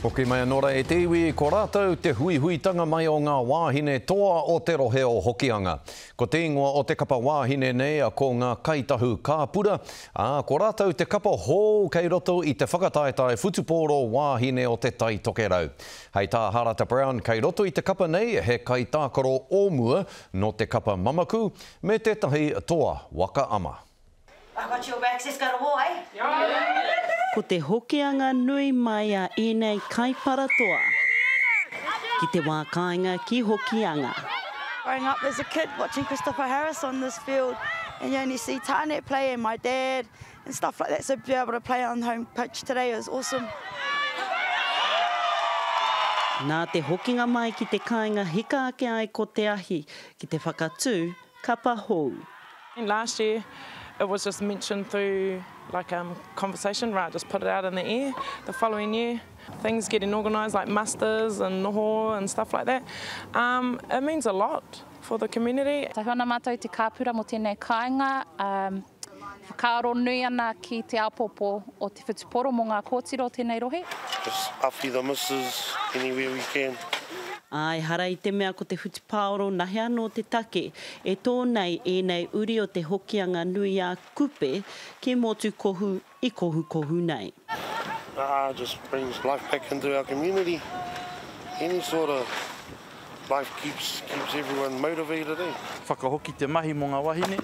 Hoki mai anō rā e te iwi, ko rātou te huihuitanga mai o ngā wāhine toa o te rohe o Hokianga. Ko te ingoa o te kapa wāhine nei ko ngā Kaitahu Kāpura, ā, ko rātou te kapa hou kei roto i te whakataetae whutupōro wāhine o te Tai Tokerau. Hei tā Harata Brown kei roto i te kapa nei he kaitākaro o mua nō te kapa mamaku me tētahi toa waka ama. I've got your backs, let's go to war, eh? Ko te hokianga nui mai a ēnei kaiparatoa ki te wā kāinga ki Hokianga. Growing up as a kid watching Christopher Harris on this field and you only see Tane play and my dad and stuff like that so to be able to play on home pitch today is awesome. Nā te hokinga mai ki te kāinga hika ake ai ko te ahi ki te whakatū kapa hou. Last year it was just mentioned through like um, conversation, right, just put it out in the air. The following year, things getting organised like musters and noho and stuff like that. Um, it means a lot for the community. Tahu ana mātou i te kāpura mō tēnei kāinga, um, whakaaro nui ana ki te āpōpō o te whutupōro mō ngā kōtiro o tēnei rohe. Just awhi the missus anywhere we can. Ā, ehara i te mea ko te whutupaoro nahe anō te take e tō nei ēnei uri o te Hokianga nui a Kupe ki Motu Kohu i kohukohu nei. Ā, just brings life back into our community. Any sort of life keeps keeps everyone motivated, eh? Whakahoki te mahi mō ngā wahine,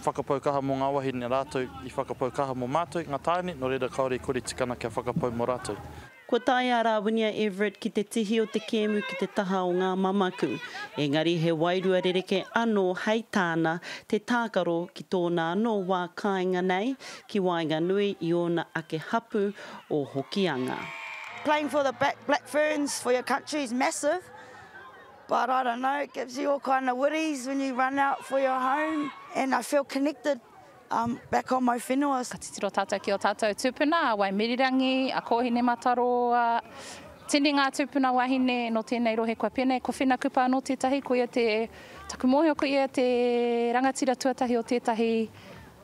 whakapau kaha mō ngā wahine rātou i whakapau kaha mō mātou, ngā tāne, nō reira kāore i kore tikana kia whakapau mō rātou. Kua tae a Rawinia Everett ki te tihi o te kēmu ki te taha o ngā mamaku, engari he wairua rerekē anō hei tāna te tākaro ki tōna anō wā kāinga nei, ki waenganui i ōna ake hapū o Hokianga. Playing for the Black Ferns for your country is massive, but I don't know, it gives you all kind of worries when you run out for your home and I feel connected um, back on my whenua. Ka titiro tātou ki ō tātou tūpuna, a Waimirirangi, a Kōhinemataroa, tini ngā tūpuna wahine nō tēnei rohe kua pēnei, ko Whina Kupa anō tētahi, ko ia te, taku mōhio ko ia te rangatira tuatahi o tētahi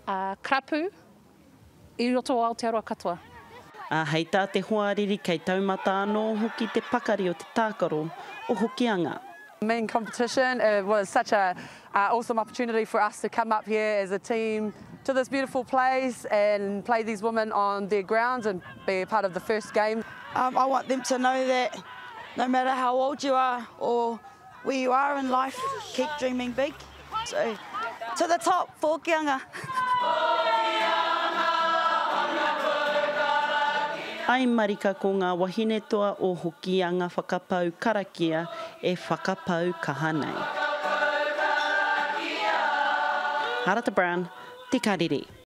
uh, karapu i roto o Aotearoa katoa. Ā, hei tā te hoariri kei taumata anō hoki te pakari o te tākaro o Hokianga. Mean competition, it was such a uh, awesome opportunity for us to come up here as a team to this beautiful place and play these women on their grounds and be a part of the first game. Um, I want them to know that no matter how old you are or where you are in life, keep dreaming big. So, to the top, for Hokianga! Ai marika ko ngā wahine toa o Hokianga whakapau karakia e whakapau kaha nei. Harata Brown, Te Karere.